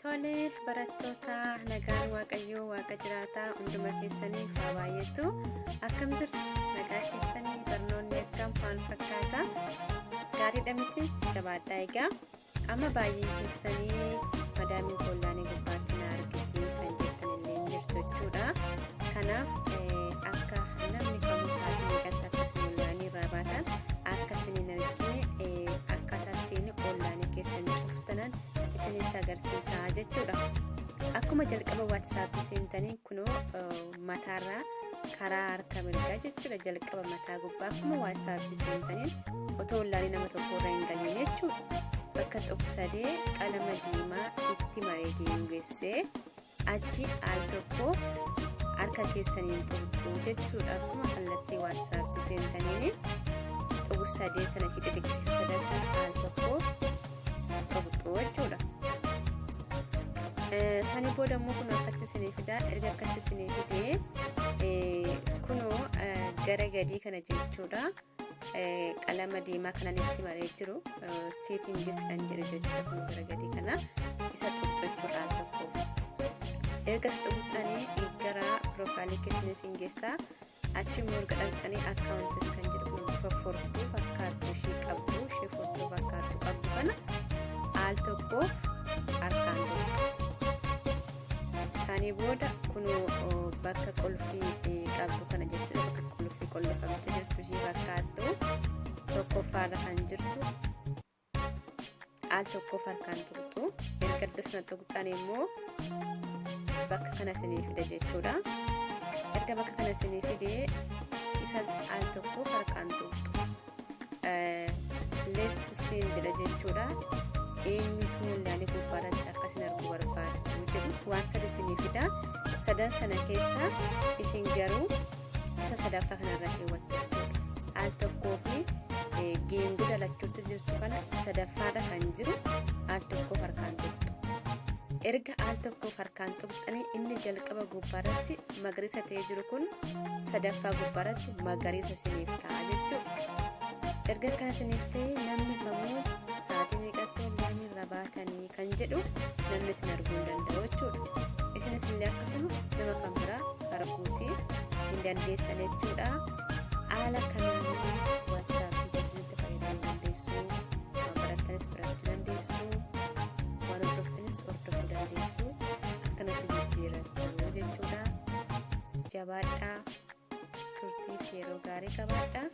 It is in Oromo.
Tole barattoota, nagaan Waaqayyoo Waaqa jiraataa hunduma keessaniif haa baay'atu. Akkam jirtu? Nagaa keessanii? Barnoonni akkam waan fakkaata? Gaariidha miti? Jabaadhaa. Egaa amma baay'een keessanii madaamiin online gubbaatti na argiti kan jettan illee hin jirtu jechuudha. Kanaaf akka namni kamuu sa'aatii meeqatti akka isin online irraa baatan akka isin hin argine, akkaataa ittiin online keessan cuftanan isinitti agarsiisaa jechuudha. Akkuma jalqaba WhatsApp seentanii, kunoo mataarraa karaa harka mirgaa jechuudha, jalqaba mataa gubbaa akkuma WhatsApp seentaniin, otoo online nama tokko irra hin galiin jechuudha. Bakka tuqsadee qalama diimaa itti maree geengessee achi al tokko harka keessaniin tuqxu jechuudha. Akkuma kallattii WhatsApp seentaniin tuqsadee sana xixiqqeessu sadan sana al tokko tuqxu jechuudha. Sanii booda immoo kun akkatti isinii fidaa. Erga akkatti isinii fidee, kunoo gara gadii kana jechuudha. Qalama diimaa kanan itti maree jiru, settings kan jedhu jechuudha. Kun gara gadii kana isa tuqxu jechuudha al tokkoof. Erga tuqxanii gara profile keessanii isin geessaa. Achi immoo erga dhaqxanii, accounts kan jedhu kun bifa furtuu fakkaattu ishee qabdu, ishee furtuu fakkaattu qabdu kana al tokkoof harkaan tuqxu. Isaanii booda kunoo bakka qulfii qabdu kana jechuudha. Bakka qulfii qollofamtee jirtu ishee fakkaattu tokkoffaarra kan jirtu al tokkoof harkaan tuqxu. Erga iddoo sana tuqxan immoo bakka kana isinii fida jechuudha. Erga bakka kana isinii fidee, isas al tokkoof harkaan tuqxu. Last seen jedha jechuudha. Eenyutu online gubbaarratti akkasin arguu barbaadu jedhu waan sadi isinii fida. Sadan sana keessa isin garuu isa sadaffaa kanarra keewwattu jechuudha. Al tokkoo fi geengoo dalachuutti jirtu kana sadaffaarra kan jiru al tokkoof harkaan tuqxu. Erga al tokkoof harkaan tuqxanii, inni jalqaba gubbaarratti magariisa ta'ee jiru kun sadaffaa gubbaarratti magariisa isiniif ta'a jechuudha. Erga akkana isiniif ta'e, namni kamuu sa'aatii meeqatti online irra baatanii kan jedhu namni isin arguu hin danda'u jechuudha. Isinis illee akkasuma nama kan biraa arguutii hin dandeessan jechuudha. Haala kanaan WhatsApp keessanitti fayyadamuu dandeessu. Waan barattanis barachuu dandeessu. Waan hordoftanis hordofuu dandeessu. Akkanatti jijjiirrattu jechuudha. Jabaadhaa. Turtiif yeroo gaarii qabaadhaa.